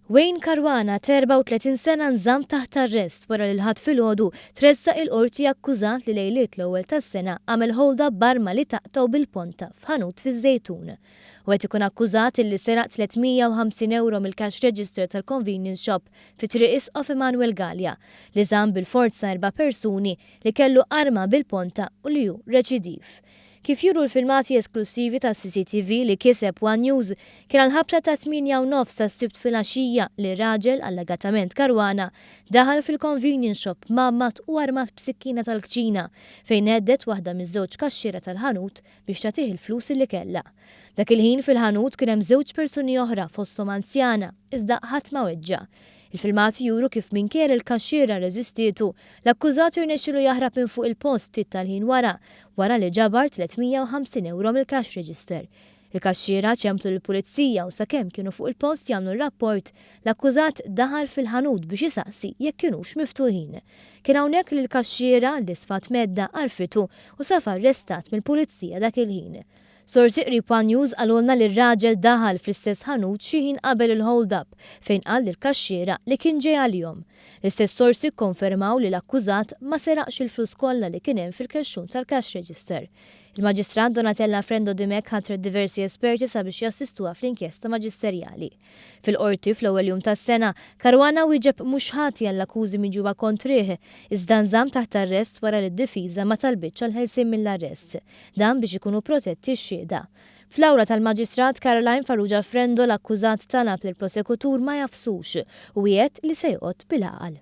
Wayne Caruana ta' 34 sena nżamm taħt arrest wara li l-Ħadd filgħodu tressaq il-Qorti akkużat li lejliet l-ewwel tas-sena għamel hold-up b'arma li taqtgħu bil-ponta f'ħanut fiż-Żejtun. Hu qed ikun akkużat illi seraq 350 ewro mill-cash register tal-convenience shop fi Triq Isqof Emanuel Galea, li żamm bil-forza erba' persuni, li kellu arma bil-ponta u li hu reċidiv. Kif juru l-filmati esklussivi tas-CCTV li kiseb one News, kien għall-ħabta tat-tmienja u nofs tas-Sibt filgħaxija li raġel, allegatament Caruana, daħal fil-convenience shop mgħammad u armat b'sikkina tal-kċina fejn hedded waħda miż-żewġ kaxxiera tal-ħanut biex tagħtih il-flus li kellha. Dak il-ħin fil-ħanut kien hemm żewġ persuni oħra fosthom anzjana, iżda ħadd ma weġġa'. Il-filmati juru kif minkejja li l-kaxxiera rreżistietu, l-akkużat irnexxielu jaħrab minn fuq il-post ftit tal-ħin wara, wara li ġabar 350 ewro mill-cash register. Il-kaxxiera ċemplu lill-pulizija u sakemm kienu fuq il-post jagħmlu r-rapport, l-akkużat daħal fil-ħanut biex isaqsi jekk kinux miftuħin. Kien hawnhekk li l-kaxxiera, li sfat mhedda, għarfitu u safa arrestat mill-pulizija dak il-ħin. Sorsi qrib one News qalulna li r-raġel daħal fl-istess ħanut xi ħin qabel il-hold-up fejn qal lill-kaxxiera li kien ġej għalihom. L-istess sorsi kkonfermaw li l-akkużat ma seraqx il-flus kollha li kien hemm fil-kexxun tal-cash register. Il-Maġistrat Donatella Frendo Dimech ħatret diversi esperti sabiex jassistuha fl-inkjesta maġisterjali. Fil-Qorti, fl-ewwel jum tas-sena, Caruana wieġeb mhux ħati għall-akkużi miġjuba kontrih, iżda nżamm taħt arrest wara li d-difiża ma talbitx għall-ħelsien mill-arrest. Dan biex ikunu protetti x-xhieda. Fl-awla tal-Maġistrat Caroline Farrugia Frendo l-akkużat talab lill-prosekutur ma jagħfsux u wiegħed li se joqgħod bil-għaqal.